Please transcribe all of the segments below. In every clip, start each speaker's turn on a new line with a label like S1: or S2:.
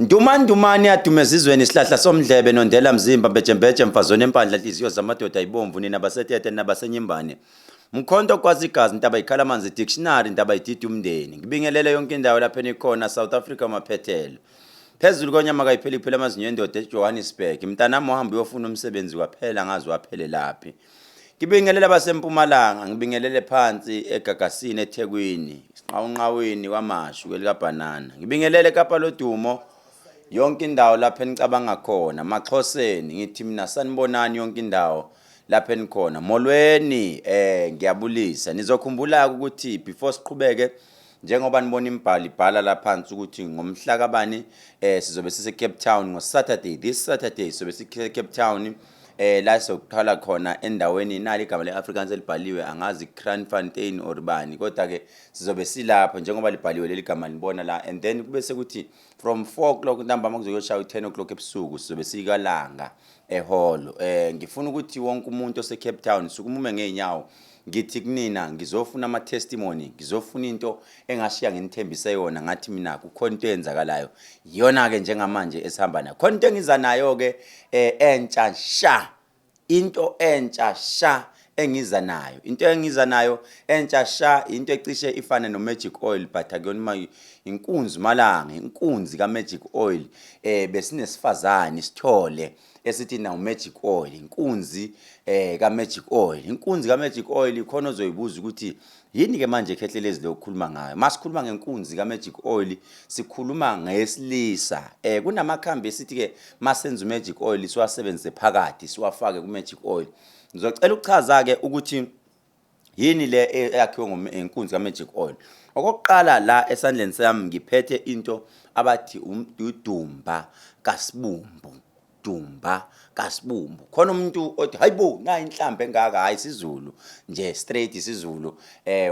S1: Ndumandumane yadume ezizweni, isihlahla somdlebe, nondela mzimba, mbejembeje, mfazweni empandla, nhliziyo zamadoda ibomvu, nina basetete nabasenyimbane. Mkhonto kwazi igazi, ntaba ikhala amanzi, dictionary, ntaba idida umndeni. Ngibingelele yonke indawo lapho enikhona, South Africa maphethelo. Phezulu konyama kayipheli kuphela amazinyo endoda eJohannesburg. Mntanami uhamba uyofuna umsebenzi kwaphela ngazi waphelelaphi. Ngibingelele abasempumalanga, ngibingelele phansi eGagasini eThekwini, Sinqawunqawini kwaMashu kwelikabhanana. Ngibingelele eKapa lodumo yonke indawo lapho enicabanga khona, MaXhoseni ngithi mina sanibonani yonke indawo lapho enikhona. Molweni, ngiyabulisa. Nizokhumbula ukuthi before siqhubeke, njengoba nibona imibhalo ibhala la phansi ukuthi ngomhla kabani sizobe sise Cape Town ngo Saturday, this Saturday sizobe sise Cape Town, la sizoqala khona endaweni nali igama le-Afrikaans elibhaliwe, angazi Kraaifontein or bani, kodwa ke sizobe silapho njengoba libhaliwe leli gama nibona la. And then kube sekuthi from 4 o'clock ntambama kuzoyoshaya u-10 o'clock ebusuku sizobe sikalanga ehholo. Ngifuna ukuthi wonke umuntu ose Cape Town sukumume ngeenyawo. Ngithi kunina ngizofuna ama testimony, ngizofuna into engashiya nginithembise yona, ngathi mina kukhona into eyenzakalayo. Iyona ke njengamanje esihamba nayo, khona into engiza nayo ke entsha sha, into entsha sha engiza nayo, into engiza nayo entsha sha, into ecishe ifane no magic oil, but akuyona ma inkunzi malanga, inkunzi ka magic oil. Besinesifazane sithole esithi nawu magic oil, inkunzi ka magic oil, inkunzi ka magic oil. Khona ozoyibuza ukuthi yini ke manje ekhehlelezi lokukhuluma ngayo. Masikhuluma ngenkunzi ka magic oil, sikhuluma ngesilisa. Kunamakhambi esithi ke masenza magic oil siwasebenzise phakathi, siwafake ku magic oil. Ngizocela ukuchaza ke ukuthi yini le eyakhiwe ngenkunzi ka magic oil. Okokuqala, la esandleni sami ngiphethe into abathi udumba kasibumbu, dumba kasibumbu. Khona umuntu othi, "Hayibo, nayi inhlambi engaka." Hayi, isiZulu nje straight, isiZulu.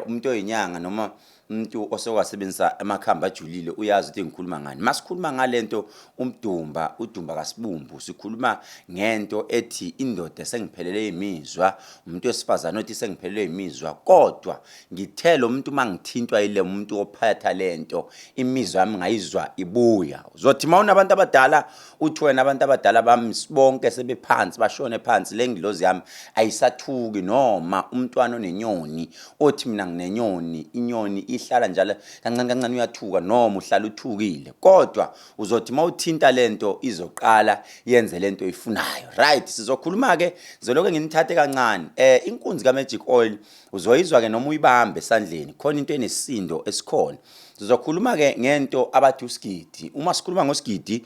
S1: Umuntu oyinyanga noma umuntu osewasebenzisa amakhambi ajulile uyazi ukuthi ngikhuluma ngani. Masikhuluma ngalento umdumba, udumba kasibumbu, sikhuluma ngento ethi indoda sengiphelele imizwa, umuntu wesifazane othi sengiphelele imizwa, kodwa ngithe lo muntu mangithintwa ile umuntu ophatha lento, imizwa yami ngayizwa ibuya. Uzothi mawunabantu abadala, uthi wena abantu abadala bami bonke sebephansi, bashone phansi, le ngilozi yami ayisathuki. Noma umntwana onenyoni othi mina nginenyoni, inyoni ihlala njalo kancane kancane uyathuka, noma uhlala uthukile, kodwa uzothi mawuthinta lento izoqala yenze lento oyifunayo. Right, sizokhuluma ke, ngizoloke nginithathe kancane. Inkunzi ka magic oil uzoyizwa ke noma uyibambe esandleni, khona into enesindo esikhona. Sizokhuluma ke ngento abathi usigidi. Uma sikhuluma ngosigidi,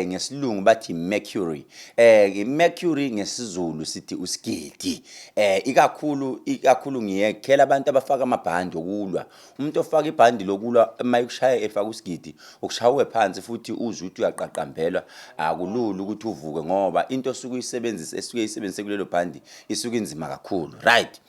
S1: ngesilungu bathi mercury, mercury ngesiZulu sithi usigidi. Ikakhulu ikakhulu ngiyekhela abantu abafaka amabhandi okulwa. Umuntu ofaka ibhandi lokulwa, mayikushaya efaka usigidi, ukushawe phansi futhi uzwe ukuthi uyaqaqambelwa, akulula ukuthi uvuke, ngoba into osuke uyisebenzisa, esuke isebenzise kulelo bhandi, isuke inzima kakhulu. Right,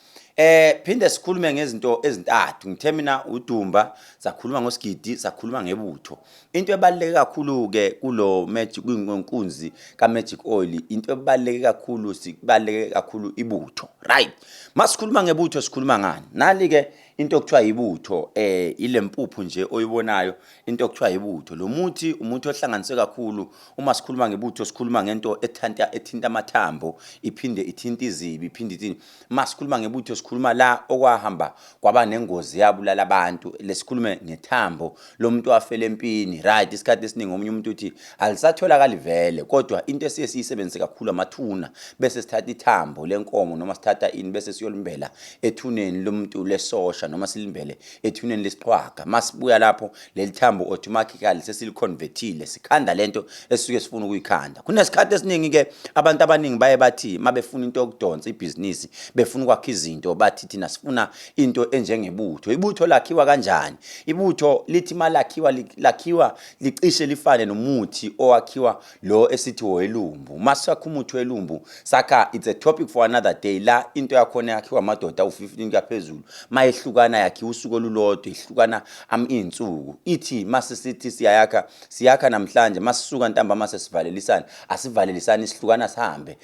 S1: phinde sikhulume ngezinto ezintathu. Ngithe mina udumba, sakhuluma ngosigidi, sakhuluma ngebutho. Into ebaluleke kakhulu ke kulo magic, kwinkunzi ka magic oil, into ebaluleke kakhulu, sibaluleke kakhulu ibutho. Right, masikhuluma ngebutho sikhuluma ngani? Nali ke into okuthiwa ibutho, ilempuphu nje oyibonayo, into okuthiwa ibutho. Lo muthi umuthi ohlanganiswe kakhulu. Uma sikhuluma ngebutho sikhuluma ngento ethanta, ethinta amathambo, iphinde ithinta izibi, iphinde ithini. Masikhuluma ngebutho sikhuluma la okwahamba kwaba nengozi yabulala abantu, lesikhulume ngethambo lomuntu wafela empini. Right, isikhathi esiningi omunye umuntu uthi alisatholakali vele, kodwa into esiye siyisebenzise kakhulu amathuna, bese sithatha ithambo lenkomo noma sithatha ini, bese siyolimbela ethuneni lomuntu lesosha noma silimbele ethuneni lesiqhwaga. Masibuya lapho, leli thambo automatically sesiliconvertile, sikhanda lento esisuke sifuna ukuyikhanda. Kunesikhathi esiningi ke abantu abaningi baye bathi mabefuna into yokudonsa ibhizinisi, befuna ukwakha izinto, bathi thina sifuna into enjengebutho. Ibutho lakhiwa kanjani? Ibutho lithi malakhiwa, lakhiwa licishe lifane nomuthi owakhiwa lo esithi welumbu. Masakha umuthi welumbu sakha, it's a topic for another day, la into yakhona yakhiwa amadoda u15 kuyaphezulu, mayehluka. Iyahlukana, yakhiwa usuku olulodwa, ihlukana iy'nsuku. Ithi mase sithi siyayakha, siyakha namhlanje, masisuka ntambama sesivalelisana, asivalelisani, sihlukana sihambe.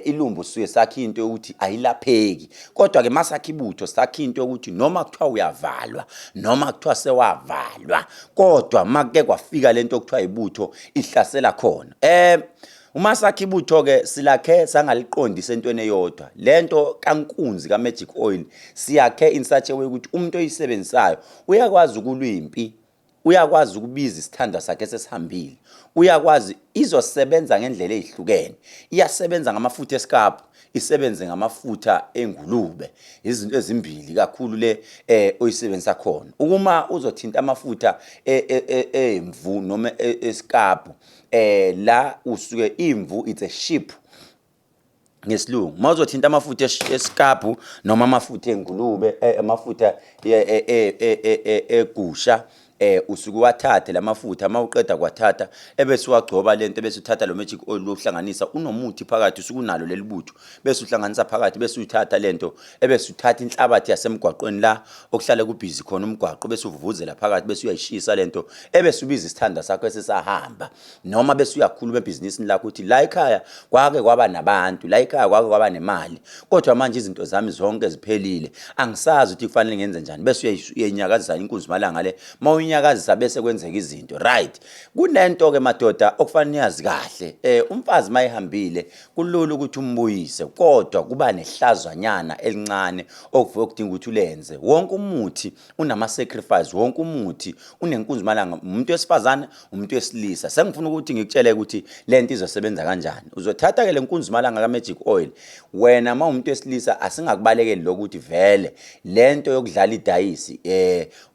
S1: Ilumbo sisuke sakha into yokuthi ayilapheki. Kodwa-ke masakha ibutho, sakha into yokuthi noma kuthiwa uyavalwa, noma kuthiwa sewavalwa, kodwa makuke kwafika lento okuthiwa ibutho ihlasela khona. Uma sakha ibutho-ke silakhe sangaliqondisa entweni eyodwa. Lento kankunzi ka-magic oil siyakhe in such a way ukuthi umuntu oyisebenzisayo uyakwazi ukulwa impi, uyakwazi ukubiza isithandwa sakhe sesihambile, uyakwazi, izosebenza ngendlela ezihlukene. Iyasebenza ngamafutha esikaphu, isebenze ngamafutha engulube, izinto ezimbili kakhulu le oyisebenzisa khona. Ukuma uzothinta amafutha emvu noma esikaphu, la usuke imvu, it's a sheep ngesilungu. Mawuzothinta amafutha esikaphu noma amafutha engulube, amafutha egusha, usuke uwathathe lamafutha. Mawuqeda kwathatha, ebese uwagcoba lento, ebese uthatha lo magic oil lohlanganisa unomuthi phakathi, usuke unalo leli butho, bese uhlanganisa phakathi, bese uyithatha lento, ebese uthatha inhlabathi yasemgwaqweni la okuhlala kubhizi khona umgwaqo, bese uvuvuzela phakathi, bese uyayishisa lento, ebese ubiza isithanda sakho esisahamba, noma bese uyakhuluma ebhizinisini lakho uthi la ekhaya kwake kwaba nabantu, la ekhaya kwake kwaba nemali, kodwa manje izinto zami zonke ziphelile, angisazi ukuthi kufanele ngenze njani. Bese uyayinyakazisa inkunzi malanga le. Uma uyinyakazisa bese kwenzeka izinto, right? Kunento-ke madoda okufanele niyazi kahle. Umfazi mayehambile kulula ukuthi umbuyise, kodwa kuba nehlazwanyana elincane okuvuke kudinga ukuthi ulenze. Wonke umuthi unama-sacrifice, wonke umuthi unenkunzi malanga, umuntu wesifazane, umuntu wesilisa. Sengifuna ukuthi ngikutshele ukuthi le nto izosebenza kanjani. Uzothatha-ke le nkunzi malanga ka-magic oil. Wena uma umuntu wesilisa, asingakubalekeli lokuthi vele le nto yokudlala idayisi.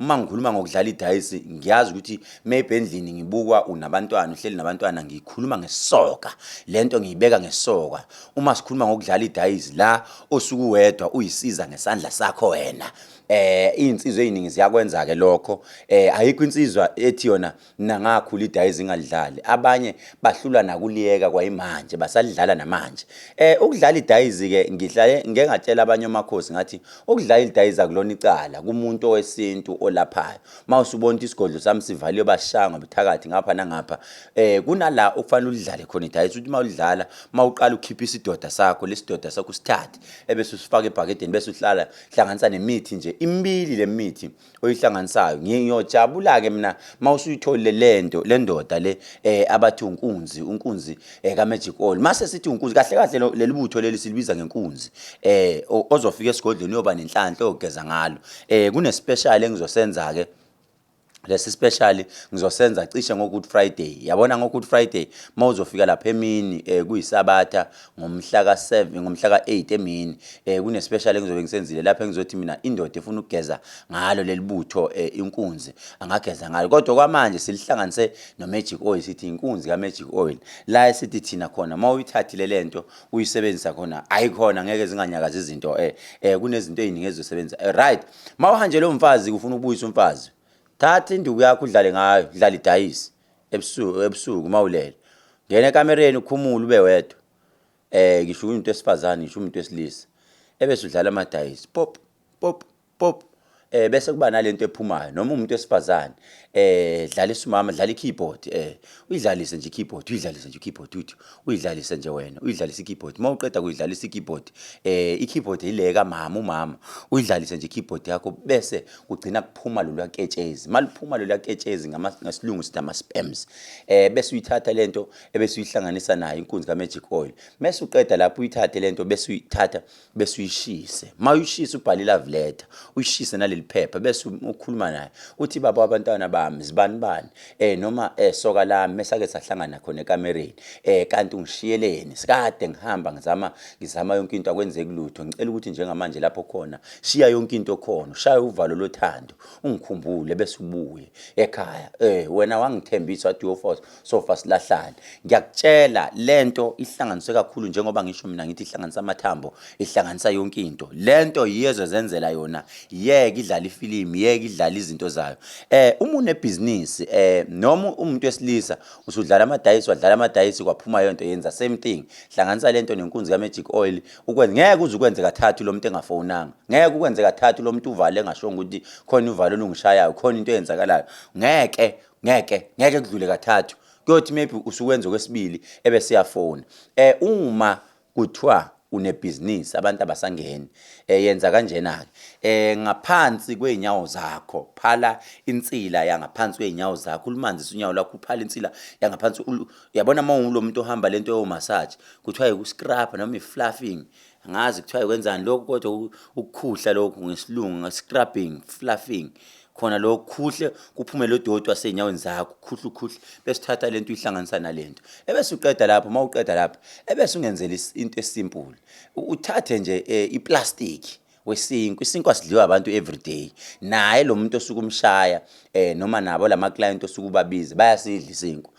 S1: Uma ngikhuluma ngokudlala idayisi, ngiyazi ukuthi maybe endlini ngibukwa unabantwana, uhleli nabantwana. Ngikhuluma ngesoka, le nto ngiyibeka ngesoka. Uma sikhuluma ngokudlala idayisi la osuke uwedwa, uyisiza ngesandla sakho wena. Iy'nsizwa ey'ningi ziyakwenza-ke lokho. Ayikho insizwa ethi yona nangakhula idayisi ingalidlali. Abanye bahlulwa nakuliyeka kwayimanje, basalidlala namanje. Ukudlala idayisi-ke, ngihlale ngike ngatshela abanye omakhosi ngathi ukudlala idayisi akulona icala kumuntu owesintu olaphayo. Uma usubona ukuthi isigodlo sami sivaliwe, basishaya ngobuthakathi ngapha nangapha, kunala okufanele ulidlale khona idayisi. Ukuthi uma ulidlala, uma uqala ukhipha isidoda sakho, lesidoda sakho usithathe ebese usifaka ebhakedeni, bese uhlala hlanganisa nemithi nje imibili le mithi oyihlanganisayo. Ngiyojabula-ke mina uma usuyitholile lento, le ndoda le abathi unkunzi, unkunzi ka-magic oil. Mase sithi unkunzi, kahle kahle leli butho leli silibiza ngenkunzi. Ozofika esigodlweni uyoba nenhlanhla oyogeza ngalo. Kune-special engizosenza-ke. Lesi special ngizosenza cishe ngo-Good Friday. Yabona, ngo-Good Friday uma uzofika lapha emini, kuyisabatha, ngomhla ka-7, ngomhla ka-8 emini, kune-special engizobe ngisenzile lapho engizothi mina indoda efuna ukugeza ngalo leli butho, inkunzi, angageza ngalo. Kodwa kwamanje silihlanganise no-magic oil, sithi inkunzi ka-magic oil. La esithi thina khona uma uyithathile lento uyisebenzisa khona, ayikhona ngeke zinganyakazi izinto. Kunezinto ey'ningi ezizosebenza. Right, uma uhanjelwe umfazi, ufuna ukubuyisa umfazi, thatha induku yakho udlale ngayo, dlala idayisi ebusuku. Ebusuku uma ulele, ngena ekamereni, ukhumule, ube wedwa. Ngisho umuntu wesifazane, ngisho umuntu wesilisa, ebese udlala amadayisi, pop pop pop, bese kuba nalento ephumayo. Noma umuntu wesifazane, dlalisa umama, dlala i-keyboard, uyidlalise nje i-keyboard, uyidlalise nje i-keyboard, uthi uyidlalise nje wena, uyidlalise i-keyboard. Uma uqeda kuyidlalisa i-keyboard, i-keyboard ile kamama, umama, uyidlalise nje i-keyboard yakho, bese kugcina kuphuma lolu ketshezi. Maluphuma lolu ketshezi, ngesilungu sithi ama-sperms, bese uyithatha lento, ebese uyihlanganisa nayo inkunzi ka-magic oil. Mese uqeda lapho, uyithathe lento, bese uyithatha, bese uyishise. Uma uyishisa, ubhale i-love letter, uyishise naleli phepha, bese ukhuluma naye uthi, "Baba wabantwana bami, zibani bani, noma soka lami, mesake sahlangana khona ekamereni, kanti ungishiyeleni? Sikade ngihamba ngizama, ngizama yonke into, akwenzeki lutho. Ngicela ukuthi njengamanje lapho khona, shiya yonke into khona, ushaye uvalo lothando, ungikhumbule, bese ubuye ekhaya. Wena wangithembisa wathi uyofa sofa silahlane." Ngiyakutshela, lento ihlanganiswe kakhulu. Njengoba ngisho mina ngithi ihlanganisa amathambo, ihlanganisa yonke into. Lento yiyo ezozenzela yona, yeke idlala ifilimu, yeke idlala izinto zayo. Uma Unebhizinisi noma umuntu wesilisa usudlala amadayisi, wadlala amadayisi kwaphuma yonto, yenza same thing, hlanganisa lento nenkunzi ka-magic oil ukwenze. Ngeke uze ukwenze kathathu lo muntu engafonanga, ngeke ukwenze kathathu lo muntu uvale engashongo ukuthi khona uvalo olungishayayo, khona into eyenzakalayo. Ngeke, ngeke, ngeke kudlule kathathu. Kuyothi maybe usukwenza okwesibili ebese uyafona. Uma kuthiwa unebhizinisi abantu abasangeni, yenza kanjena-ke. Ngaphansi kwey'nyawo zakho phala insila yangaphansi kwey'nyawo zakho, ulumanzise unyawo lwakho, uphala insila yangaphansi. Uyabona uma ungulo muntu ohamba lento yomasaji, kuthiwa ikuscrub noma i-fluffing, angazi kuthiwa ikwenzani lokhu, kodwa ukukhuhla lokhu ngesilungu, scrubbing, fluffing, khona lokhu khuhle kuphume lo doti wasey'nyaweni zakho, khuhle ukhuhle, bese uthatha lento uyihlanganisa nalento, ebese uqeda lapho. Uma uqeda lapho, ebese ungenzela into esimple, uthathe nje iplastic wesinkwa. Isinkwa sidliwa abantu everyday, naye lo muntu osuke umshaya noma nabo lama client osuke ubabize bayasidla isinkwa.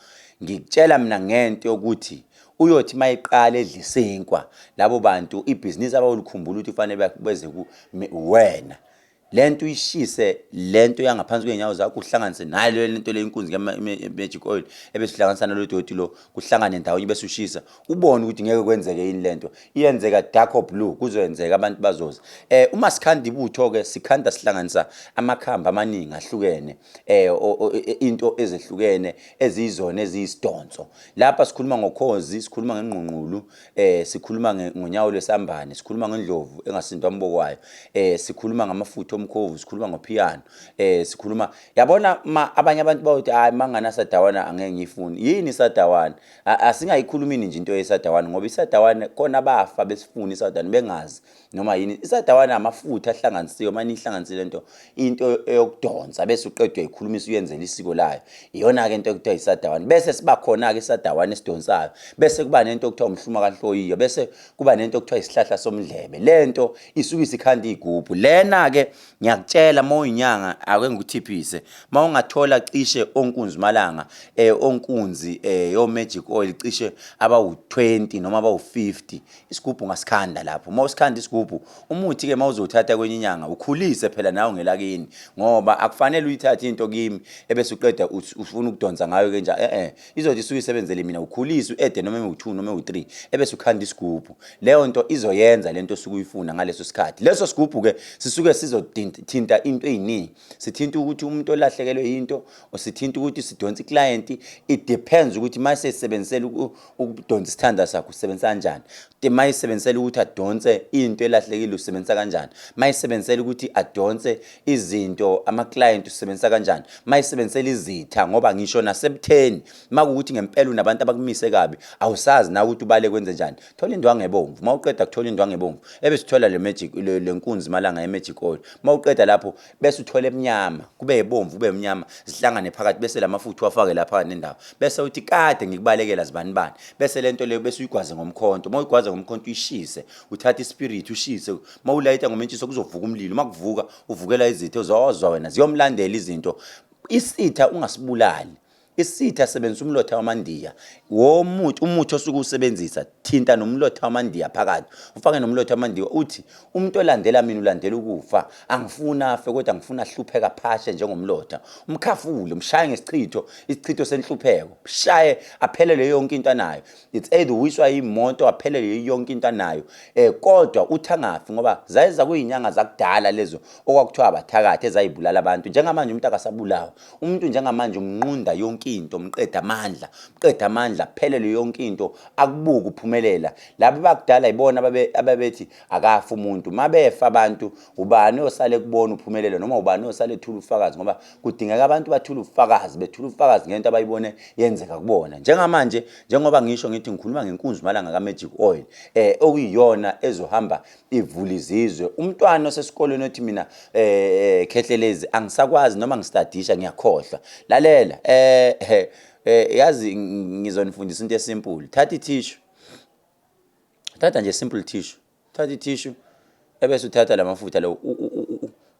S1: Ngikutshela mina ngento yokuthi uyothi mayiqala edla isinkwa, labo bantu ibhizinisi abayolikhumbula ukuthi kufanele beze wena. Lento uyishise, lento yangaphansi kwey'nyawo zakho, uhlanganise nayo lento le inkunzi ka-magic oil, ebese uhlanganisa nalo doti lo, kuhlangane ndawonye, bese ushisa, ubone ukuthi ngeke kwenzeke yini. Lento iyenzeka, dark or blue, kuzoyenzeka, abantu bazoza. Uma sikhanda ibutho-ke, sikhanda sihlanganisa amakhambi amaningi ahlukene, into ezehlukene eziyizona eziyisidonso. Lapha sikhuluma ngokhozi, sikhuluma ngengqungqulu, sikhuluma ngonyawo lwesambane, sikhuluma ngendlovu engasindwa mbokwayo, sikhuluma ngamafutha omkhovu, sikhuluma ngophiyano, sikhuluma, yabona, ma abanye abantu bayothi, "Hayi, mangana sadawana angeke ngiyifune." Yini isadawana? Asingayikhulumini nje into yesadawana, ngoba isadawana khona bafa besifuna isadawana bengazi noma yini isadawana. Amafutha ahlanganisiwe, manje ihlanganisile lento, into eyokudonsa, bese uqeda uyayikhulumisa, uyenzela isiko layo. Iyona-ke into ekuthiwa isadawana. Bese siba khona-ke isadawana esidonsayo, bese kuba nento okuthiwa umhluma kahloyiyo, bese kuba nento okuthiwa isihlahla somdlebe. Lento isuke isikhanda iy'gubhu lena-ke. Ngiyakutshela, uma uyinyanga, ake ngikuthiphise, uma ungathola cishe onkunzi malanga, onkunzi yo-magic oil cishe abawu-20 noma abawu-50, isigubhu ungasikhanda lapho. Uma usikhanda isigubhu, umuthi-ke uma uzowuthatha kwenye inyanga, ukhulise phela nawe ngelakini, ngoba akufanele uyithathe into kimi ebese uqeda ufuna ukudonsa ngayo ke nje. Izothi isuke isebenzele mina, ukhulise, u-ede noma ewu-2 noma ewu-3, ebese ukhanda isigubhu. Leyo nto izoyenza lento osuke uyifuna ngaleso sikhathi. Leso sigubhu-ke sisuke sizothinta into ey'ningi, sithinta ukuthi umuntu olahlekelwe yinto, sithinta ukuthi sidonse iclient. It depends ukuthi uma sesebenzisela ukudonsa isithanda sakho, usebenzisa kanjani. Uma isebenzisela ukuthi adonse into elahlekile, usebenzisa kanjani? Uma isebenzisela ukuthi adonse izinto, ama-client, usebenzisa kanjani? Uma isebenzisela izitha, ngoba ngisho nasebutheni, uma kuwukuthi ngempela unabantu abakumise kabi, awusazi nawe ukuthi ubale kwenze njani, thola indwangu ebomvu. Uma uqeda kuthola indwangu ebomvu, ebese uthola le magic, le nkunzi malanga ye-magic oil. Uma uqeda lapho, bese uthola emnyama, kube ebomvu, kube emnyama, zihlangane phakathi, bese lamafutha uwafake lapha phakathi nendawo, bese uthi, "Kade ngikubalekela zibani bani." Bese lento leyo bese uyigwaze ngomkhonto. Uma uyigwaze ngomkhonto, uyishise, uthatha ispirit ushise. Uma ulayita ngomentshiso, kuzovuka umlilo. Uma kuvuka, uvukela izitha, uzozwa wena ziyomlandela izinto. Isitha ungasibulali isitha, sebenzisa umlotha wamandiya womuthi. Umuthi osuke usebenzisa, thinta nomlotha wamandiya phakathi, ufake nomlotha wamandiya, uthi, "Umuntu olandela mina ulandela ukufa. Angifuni afe, kodwa ngifuna ahlupheka phashe njengomlotha." Umkhafule, umshaye ngesichitho, isichitho senhlupheko, mshaye aphelele yonke into anayo. It's either uwiswa imoto, aphelele yonke into anayo, kodwa uthi angafi, ngoba zayiza kuyinyanga zakudala lezo okwakuthiwa abathakathi ezayibulala abantu. Njengamanje umuntu akasabulawa. Umuntu njengamanje umnqunda yonke into, umqeda amandla, umqeda amandla, aphelele yonke into, akubuke uphumelela. Laba bakudala yibona ababethi akafa umuntu. Mabefa abantu, ubani osale kubona uphumelela, noma ubani osale ethula ubufakazi? Ngoba kudingeka abantu bathule ubufakazi, bethula ubufakazi ngento abayibone yenzeka kubona. Njengamanje, njengoba ngisho ngithi ngikhuluma ngenkunzi malanga ka-magic oil, okuyiyona ezohamba ivula izizwe. Umntwana osesikolweni othi, "Mina Khehlelezi, angisakwazi noma ngistadisha, ngiyakhohlwa." Lalela, yazi, ngizonifundisa into esimple. Thatha itissue, thatha nje simple tissue, thatha itissue, ebese uthatha lamafutha lo.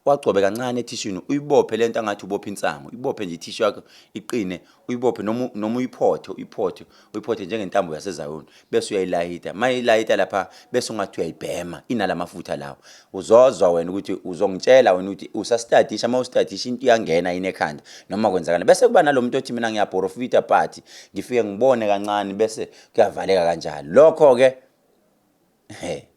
S1: Wagcobe kancane ethishini, uyibophe lento angathi ubophe insangu, uyibophe nje ithishu yakho iqine, uyibophe noma uyiphothe, uyiphothe, uyiphothe njengentambo yaseZayoni, bese uyayilayita. Mayilayita lapha bese ungathi uyayibhema inalamafutha lawo. Uzozwa wena ukuthi uzongitshela wena ukuthi usastadisha, uma ustadisha into iyangena yini ekhanda noma kwenzakala. Bese kuba nalomuntu othi mina ngiyaprofita but ngifike ngibone kancane bese kuyavaleka kanjalo. Lokho ke he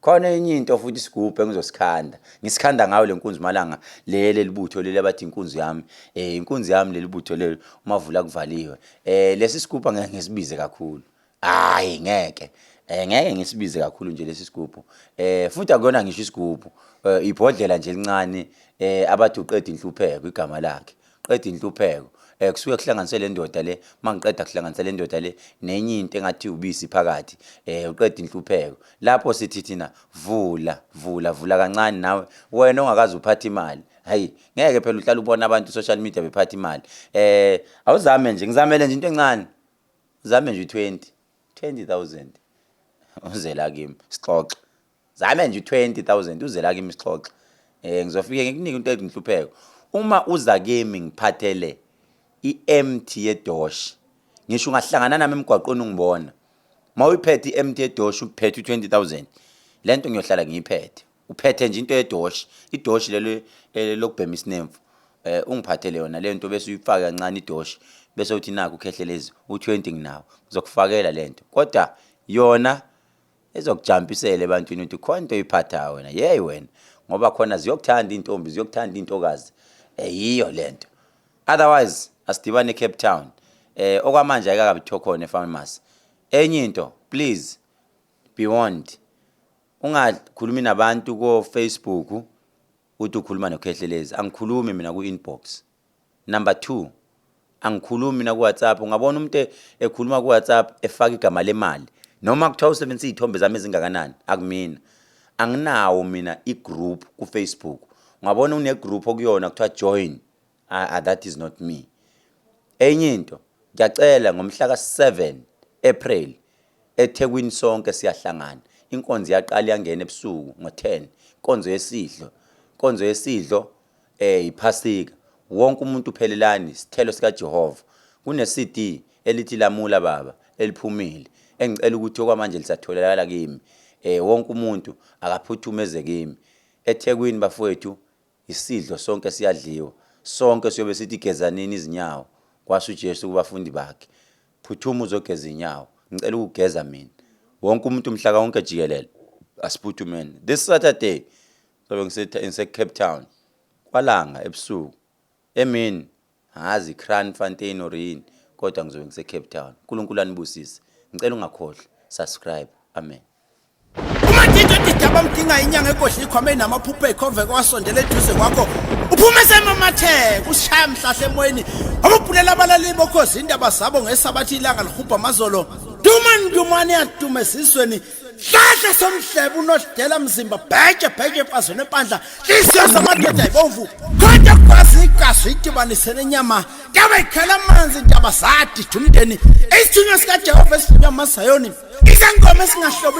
S1: khona enye into futhi isigubhu engizosikhanda, ngisikhanda ngayo le nkunzi malanga leli libutho leli abathi inkunzi yami, inkunzi yami leli butho leli umavula kuvaliwe. Lesi sigubhu angeke ngisibize kakhulu, hayi ngeke, ngeke ngisibize kakhulu nje lesi sigubhu. Futhi akuyona ngisho isigubhu, ibhodlela nje elincane, abathi uqeda inhlupheko igama lakhe, qeda inhlupheko. Kusuke kuhlanganise le ndoda le, mangiqeda kuhlanganisa le ndoda le nenye into engathi ubisi phakathi, uqeda inhlupheko. Lapho sithi thina vula vula vula kancane nawe wena ongakaze uphathe imali. Hayi ngeke phela uhlala ubona abantu social media bephatha imali. Awuzame nje, ngizamele nje into encane, uzame nje u20 20000 uze la kimi sixoxe. Zame nje u20000 uze la kimi sixoxe. Ngizofike ngikunike into enhlupheko. Uma uza kimi ngiphathele i-empty yedosh, ngisho ungahlangana nami emgwaqweni ungibona, mawuyiphethe i-empty yedosh uphethe u20000, lento ngiyohlala ngiyiphethe. Uphethe nje into yedosh, idosh lelo lokubhema isinemfu, ungiphathele yona lento bese uyifaka kancane idosh, bese uthi nakho ukhehlelezi u20 nginawo, ngizokufakela lento. Kodwa yona ezokujampisela ebantwini ukuthi khona into oyiphathayo wena, yey wena, ngoba khona ziyokuthanda intombi, ziyokuthanda intokazi, yiyo lento. Otherwise asidibane eCape Town. Okwamanje ayikakabi khona epharmacy. Enye into, please be warned, ungakhulumi nabantu ko Facebook uthi ukhuluma noKhehlelezi. Angikhulumi mina ku inbox. Number 2, angikhulumi mina ku WhatsApp. Ungabona umuntu ekhuluma ku WhatsApp efaka igama lemali, noma kuthiwa usebenzisa izithombe zami ezingakanani, akumina. Anginawo mina i-group ku Facebook. Ungabona une group okuyona kuthiwa join, that is not me. Enye into, ngiyacela ngomhla ka-7 April eThekwini sonke siyahlangana. Inkonzo iyaqala iyangena ebusuku ngo-10. Inkonzo yesidlo, inkonzo yesidlo iPhasika. Wonke umuntu uphelelani isithelo sikaJehova. Kune CD elithi Lamula Baba eliphumile, engicela ukuthi okwamanje lisatholakala kimi. Wonke umuntu akaphuthume eze kimi. eThekwini bafowethu, isidlo sonke siyadliwa. Sonke siyobe sithi gezanini izinyawo, kwasho uJesu kubafundi bakhe. Phuthuma uzogeza inyawo, ngicela ukugeza mina. Wonke umuntu umhlaka wonke jikelele asiphuthumeni. This Saturday sobe ngise Cape Town kwalanga ebusuku emini, angazi Kraaifontein or yini, kodwa ngizobe ngise Cape Town. uNkulunkulu anibusise. Ngicela ungakhohlwa subscribe. Amen.
S2: Umadidi odidaba mdinga inyanga egodla ikhwama enamaphupho ekhove kwasondela eduze kwakho, uphume semamatheka usishaya mhlahla emoyeni, ababhulela abalaleli bokhozi indaba zabo ngesabathi ilanga lihubha amazolo, duma ndumane yaduma esizweni, hlahla somhlebe unodela mzimba, bheke bheke emfazweni empandla, nhliziyo zamadoda ayibomvu, khonto kwazi igazi idibanise nenyama, ndaba ikhala amanzi, ndaba zadida umndeni, isithunywa sikaJehova esithunywa amaZayoni, isangoma esingahlobi.